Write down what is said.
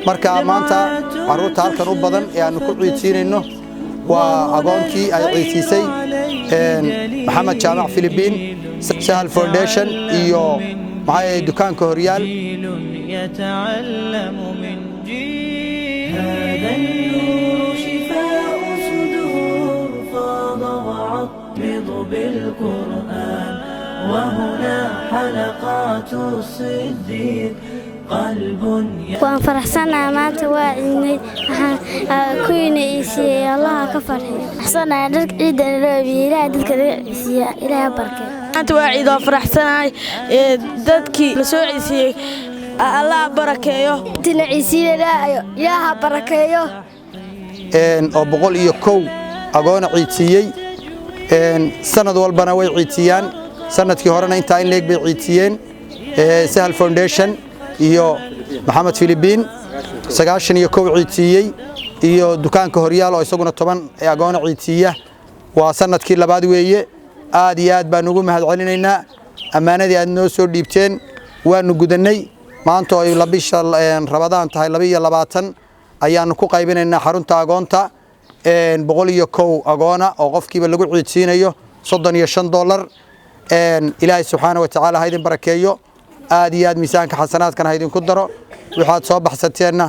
Marka maanta carruurta halkan u badan ee aannu ku ciidsiinayno waa agoonkii ay ciidsiisay Maxamed Jaamac Filibiin, Sahal Foundation iyo maxaa dukaanka Horyaal. يتعلم من جيل هذا النور شفاء صدور فاض وعضد بالقرآن، وهنا حلقات الصديق قلب Waan faraxsanahay, maanta waa ciidnay. Waxaan kuwiina ii siiyey Allaha ka farxiyo. Faraxsanahay, dharka ciidda naloo iibiyey. Ilaahay dadka naga ciisiiya, Ilaahay ha barkeeyo. Maanta waa ciid, waa faraxsanahay. Dadkii la soo ciisiiyey Allaha barakeeyo. Intina ciisiiya Ilaaha barakeeyo. Oo 101 agoona ciidsiiyey. Sanad walbana way ciidsiiyaan, sanadkii horena intaa in leeg bay ciidsiiyeen. Sahal Foundation iyo Maxamed Filibiin 91 ciidsiiyey iyo dukaanka Horyaal oo isaguna 10 agoona ciidsiiya. Waa sanadkii labaad weeye. Aad iyo aad baan ugu mahad celinaynaa. Ammaanadii aad noo soo dhiibteen waanu gudannay. Maanta oo ay bisha Rabadaan tahay 22 ayaanu ku qaybinaynaa xarunta agoonta 101 agoona oo qofkiiba lagu ciidsiinayo $35. Ilaahay subxaana wa tacaala ha idin barakeeyo. Aad iyo aad miisaanka xasanaadkana ha idinku daro waxaad soo baxsateenna.